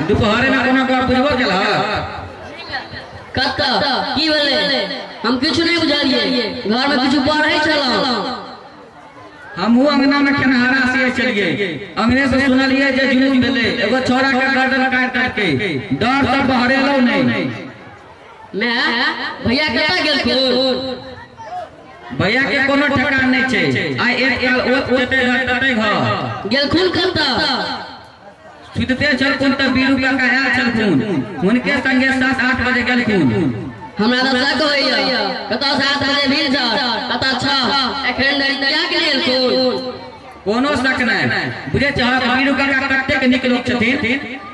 दुपहरे में कोनो गप बुझबो केलह? कत की भेलै? हम किछु नहि बुझलियै, घर में किछु पढ़ै छलहुँ। हमहूँ अंगना में खेनहारा से चलिए, अंगने से सुनलिए जे जुलूम भेलै, एगो छोरा के गर्दन काटि काटि के डर से बहरेलौ नहीं। मैं भैया कतऽ गेलखुन? भैया के कोनो ठेकान नहीं छै, आइ एक काल ओत जते घर तते घर गेलखुन। कतऽ सुतते छलखुन तऽ बीरू काका आयल छलखुन, हुनके संगे 7-8 बजे गेलखुन। हमरा तऽ शक होइया, कतऽ 7 बजे भेल छल, कतऽ 6, एखन धरि किया के गेलखुन? कोनो शक नहि, बुझै छहक बीरू काका कतेक नीक लोक छथिन,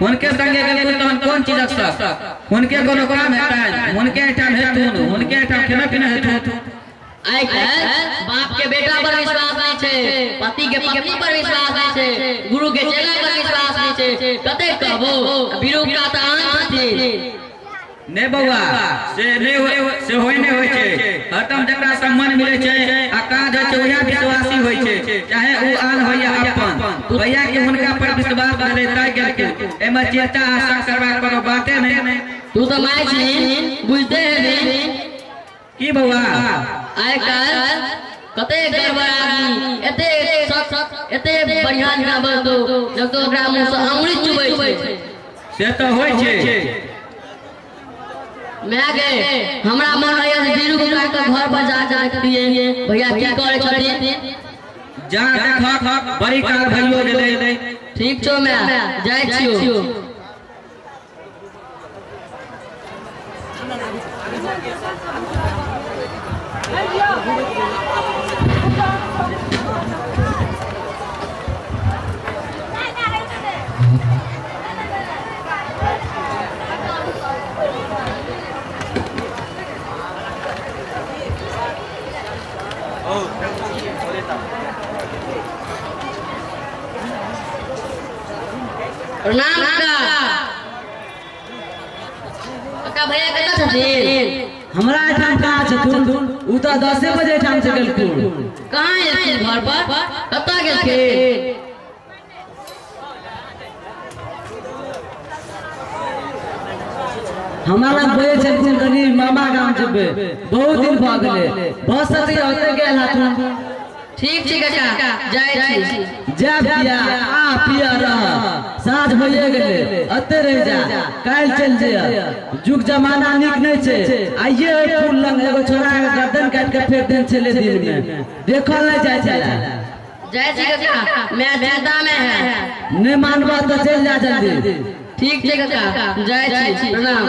हुनके संगे गेलखुन तहन कोन चीजक शक? हुनके कोनो काम हेतनि, हुनके एहिठाम हेथुन, हुनके एहिठाम खेना पीना हेथुन। आइ काल्हि बाप के बेटा पर विश्वास नहीं छै, पति के पत्नी पर विश्वास नहीं छै, गुरु के चेला पर विश्वास नहीं छै। कतेक कहबो, बीरू काका तऽ आन छथिन। नहीं बउआ, से नहीं हो, से होय नहीं होय छै। हरदम जकरा सम्मान मिले छै आ काज होय छै वएह विश्वासी होय छै, चाहे उ आन होय या अपन। भैया के हुनका पर विश्वास भेलै तै गेलखिन, एहिमे चिंता आ शक करबाक कोनो बाते नहीं। तू तऽ माय छी, बुझते हेबी। की बउआ? आइ काल्हि कतेक गड़बड़ आदमी, एते सच एते बढ़िया जकाँ बजतौ जब तो ओकरा मुँह से अमृत चुबै छै। से तऽ होय छै। मैं गे हमरा मन होइया जे बीरू काका के घर पर जा के देखतियै भैया की करै छथिन। जा देखक, बड़ी काल भइयो गेलै। ठीक छौ मैं जाइ छियौ। प्रणाम काका। काका भैया कतऽ छथिन? हमरा एहिठाम कहाँ छथुन, उ तऽ 10 बजे एहिठाम से गेलखुन। कहाँ एलखिन घर पर? कतऽ गेलखिन? हमरा लग बजै छलखुन कनि मामा गाम जेबै, बहुत दिन भऽ गेलै, भऽ सकैए ओतऽ गेल हथुन। ठीक छै काका, जाइ छी। जा पिया, आ पिया रह, साँझ भइए गेलै, एते रहि जा, काल्हि चलि जइह। जुग जमाना नीक नहि छै। आइये ओहि पुल लग एगो छोरा के गर्दन काटि के फेंक देने छलै दिन में, देखल नहि जाइ छलै। जाइ छी काका, मैं चिंता में है। नहि मानबह तऽ चलि जा जल्दी। ठीक छै काका, जाइ छी, प्रणाम।